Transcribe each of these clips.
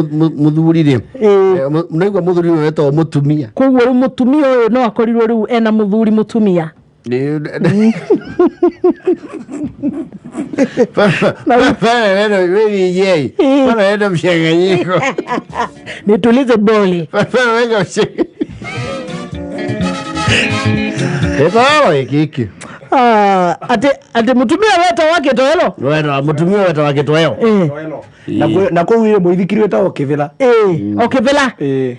Muthuri rĩ, naigua muthuri ũyũ wetagwo mũtumia. Koguo rĩu mũtumia ũyũ no akorirwo rĩu ena mũthuri mũtumia. Pale mchanganyiko. Nitulize boli. Pale weka mchanganyiko. Gĩtoero gĩkĩ. Ah, ati mutumia weta wake toelo. Wetagwo mũtumia wetagwo gĩtoero. Na kũu ĩ mũithikiri wĩtagwo kĩbĩra. O kĩbĩra. Ĩĩ.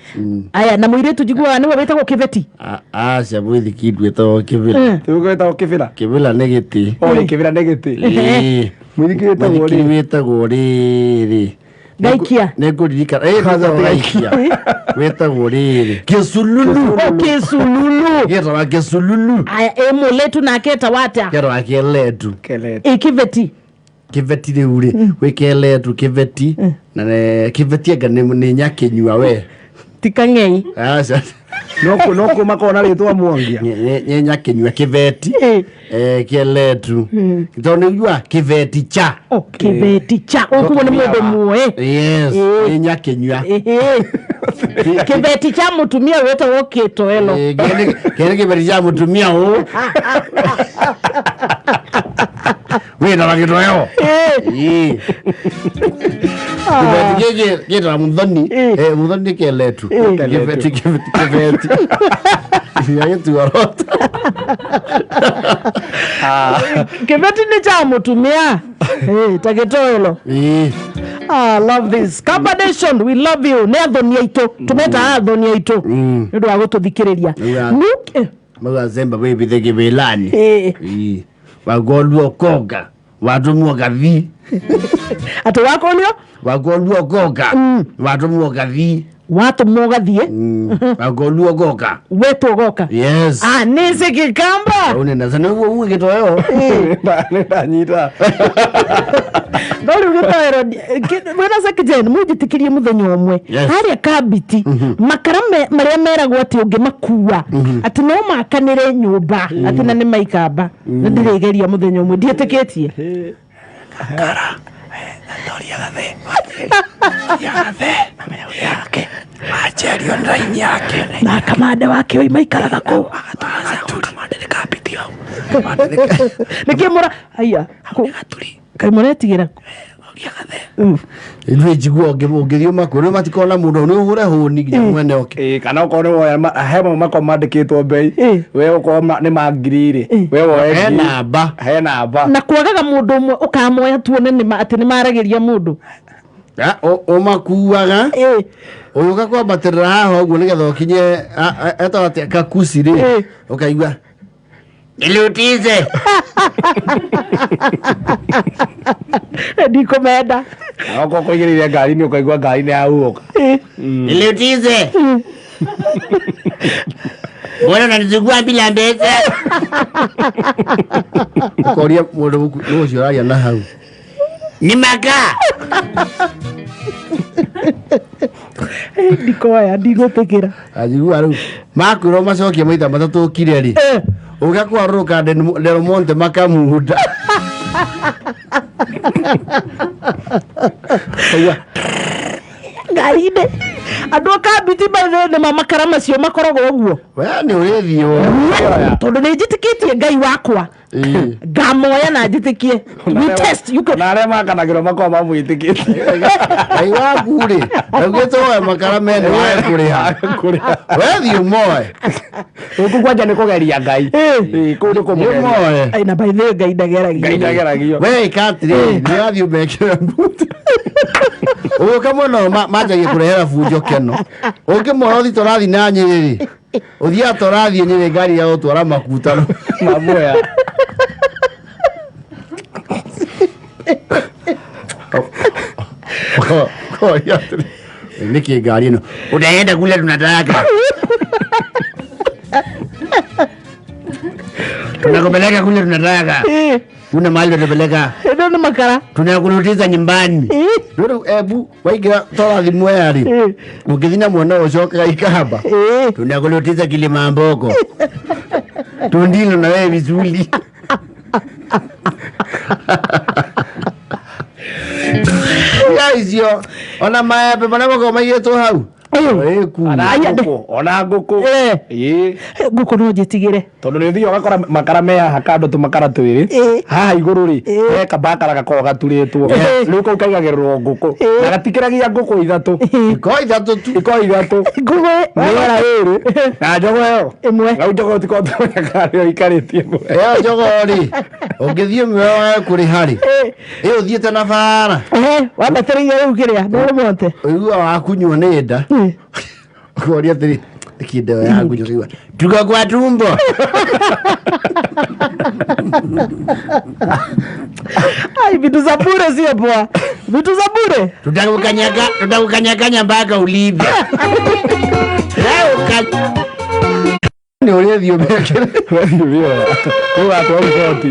Aya, na mũirĩtu njiguaga nĩwe wĩtagwo kĩbeti. Aca, mũithikiri ndwĩtagwo kĩbĩra. Tĩguo wĩtagwo kĩbĩra. Kĩbĩra nĩ gĩtĩ. O ĩ, kĩbĩra nĩ gĩtĩ. Ĩĩ. Mũithikiri wĩtagwo Mũithikiri rĩ? wĩtagwo rĩrĩ. Gaikia. Nĩ ngũririkana. Ĩĩ, wĩtagwo gaikia. Wĩtagwo rĩrĩ. Kĩsululu. O kĩsululu. Gĩtagwo kĩsululu. Aya, ĩ mũletu nake etagwo atĩa? Gĩtagwo kĩeletu. Kelete. Ĩ kĩbeti. Kĩbeti rĩu rĩ, gwĩ kĩeletu kĩbeti na kĩbeti anga nĩ nyakĩnyua we. Ti kang'ei. Aca. No kũ makoragwo na rĩtwa Mwangia. Nĩ nyakĩnyua kĩbeti. Ĩ. Kĩeletu. Tondũ nĩ ũiguaga kĩbeti cha. O kĩbeti cha. Ũguo nĩ mũndũ muoe. Yes, nĩ nyakĩnyua. Kĩbeti cha mũtumia wĩtagwo kĩtoelo. Kĩrĩ kĩbeti cha mũtumia ũũ. Wĩtaga gĩtoeo. Ĩĩ. Kĩbeti gĩkĩ gĩtaga mũthoni. Mũthoni nĩ kĩeletu. Kĩbeti kĩbeti kĩbeti. Gĩtuorota. Kĩbeti nĩ cha mũtumia. Ta gĩtoelo. Ĩĩ. Ah, love this. Kamba Nation, we love you. Nĩ athoni aitũ. Tũmetaga athoni aitũ. Nĩ ũndũ wa gũtũthikĩrĩria. Mauga Zemba wĩbithe kĩbĩlani. Ĩĩ. Wagolwo koga. Watũmwo gathi. Atĩ wakonio? Wagolwo koga. Watũmwo gathi. Watũmwo gathiĩ. Wagolwo goka. Wetwo goka. Yes. Ah, nĩcĩ gĩkamba. Une na sana uwe uwe gĩtoeo. Nĩ ndanyita. No rĩu gĩtoero wĩna second mũnjĩtĩkĩrie mũthenya ũmwe. Yes. Harĩa kambiti makara marĩa meragwo atĩ ũngĩmakua atĩ no makanĩre nyũmba atĩ na nĩ maikamba. Nĩ ndĩrĩgeria mũthenya ũmwe ndiĩtĩkĩtie. Na kamande wake oi maikaraga kũu. Nĩkĩ mũra aya kaĩ mũretigĩra. Ithuĩ njigua ũngĩthiĩ ũmakue matikona mũndũ nĩ ũhũre hũni nginya mwene oke. Ĩĩ, kana okorwo nĩ woya he mamwe makoragwo mandĩkĩtwo mbei. Ĩĩ. We okorwo nĩ ma ngiri rĩ, we woe He ngiri. namba. He namba. Na kwagaga mũndũ ũmwe ũkamoya tuone nĩ atĩ nĩ maragĩria mũndũ. Ũmakuaga ũgĩũka kwambatĩrĩra haha ũguo nĩgetha ũkinye etagwo atĩa kakuci rĩ, ũkaigua Nilutize. Ndikũmenda. Na okorwo kũigĩrĩire ngari-inĩ ũkaigua ngari nĩ yahuhũka. Nilutize. Mbona unanichukua bila pesa? Ukoria mũndũ nĩ ũcio ũraria na hau. Ni makaa. Ndikoya ndigũtĩkĩra. Anjigua rĩu makwĩrwo macokie maita matatũ ũkire rĩ, ũga kwarũrũka Del Monte makamunda. Ũkaigua, Ngari-inĩ andũ a kambiti mathĩ ma makara macio makoragwo ũguo. We nĩ ũrĩthiĩ woe. Tondũ nĩ njĩtĩkĩtie Ngai wakwa. Ngamoya na njĩtĩkie. We test you can. Na arĩa makanagĩrwo makoragwo mamwĩtĩkĩtie. Ngai waku rĩ, augĩte woe makara mene wae kũrĩha. We thiĩ ũmoe. Gũkũ kwanja nĩ kũgeria Ngai. Ĩĩ, kũu nĩ kũmũgeria. Ũmoe. Ai, na by the way Ngai ndageragio. Ngai ndageragio. We ĩka atĩrĩrĩ, nĩ ũrathiĩ ũmekĩre mbuti. Ũgĩũka mwena ũyũ manjagie kũrehera bunjo keno. Ũngĩmona ũthiĩ tũrathiĩ na Nyĩrĩ rĩ, ũthiaga tũrathiĩ Nyĩrĩ ngari ya gũtwara makuta. Mamuoya. Ũkoria atĩrĩ, nĩkĩ ngari ĩno? Utaenda kule tunataka. Tunakupeleka kule tunataka. Kuna mahali tunapeleka. Ĩno nĩ makara. Tunakurudisha nyumbani. Rĩu ebu waingĩra torathi Mwea rĩ, ũngĩthiĩ na mwena ũyũ ũcokaga Ikamba. Tunakurudisha Kilimambogo. Tundilo na wewe vizuri. Icio ona maembe marĩa makoragwo maigĩtwo hau ĩkuo. Ona Aya, ngũkũ, ona ngũkũ. Eh. Ĩĩ. Ngũkũ no njĩtigĩre. Tondũ nĩ ũthiaga ũgakora makara me haha kando tũmakara twĩrĩ. Ĩĩ. Haha igũrũ rĩ, Ĩĩ. he kabakara gakoragwo gaturĩtwo. Ĩĩ. Rĩu kau kaigagĩrĩrwo ngũkũ. Ĩĩ. Na gatikĩragia ngũkũ ithatũ. Iko ithatũ tu. Iko ithatũ. Ngũkũ Mĩera ĩrĩ na njogo ĩyo. Ĩmwe. Rĩu njogo ũtikorwo tũmenya kana nĩyo ikarĩtie ĩmwe. Ĩyo njogo rĩ, ũngĩthiĩ ĩmwe wage kũrĩha rĩ, ĩyo ũthiĩte na bara. Wambatereire rĩu kĩrĩa nĩũrũmote. Ũigua wakunywo nĩ nda. Ũkoria atĩrĩ, nĩkĩ nda ĩyo yakunywo ũkaigua, tuko kwa tumbo. Ai, vitu za bure sio poa, vitu za bure. Tutakukanyakanya mpaka ulipe. Leo nĩ ũrĩa thiĩ ũmekĩre. Wewe ũgatwara riboti.